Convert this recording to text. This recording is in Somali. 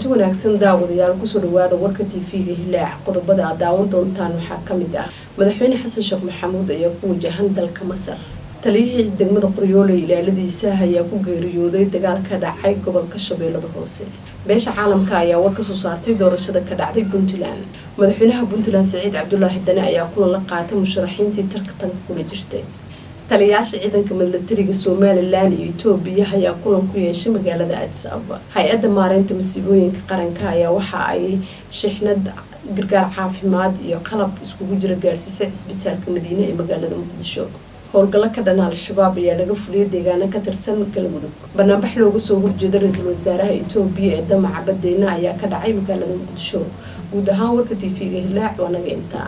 Kulanti wanaagsan daawadayaal, kusoo dhawaada warka TV-ga Hilaac. Qodobada aad daawan doontaan waxaa kamid ah: Madaxweyne Xasan Sheekh Maxamuud ayaa ku wajahan dalka Masar. Taliyihii degmada Qoryooley ilaaladiisa ayaa ku geeriyooday dagaal ka dhacay gobolka Shabeellada Hoose. Beesha caalamka ayaa war kasoo saartay doorashada ka dhacday Puntland. Madaxweynaha Puntland Saciid Cabdulaahi Dane ayaa kulan la qaatay musharaxiintii tartanka kula jirtay. Taliyayaasha ciidanka milatariga Somaliland iyo Itoobiya ayaa kulan ku yeeshay magaalada Addis Ababa. Hay-adda maareynta masiibooyinka qaranka ayaa waxa ay shixnad gargaar caafimaad iyo qalab iskugu jira gaarsiisay cisbitaalka Madiine ee magaalada Muqdisho. Howlgallo ka dhana Al-Shabaab ayaa laga fuliyay deegaano ka tirsan Galmudug. Banaanbax looga soo horjeeda ra-iisul wasaaraha Itoobiya ee damaca badeyna ayaa ka dhacay magaalada Muqdisho. Guud ahaan warka TV-ga Hilaac waa naga intaa.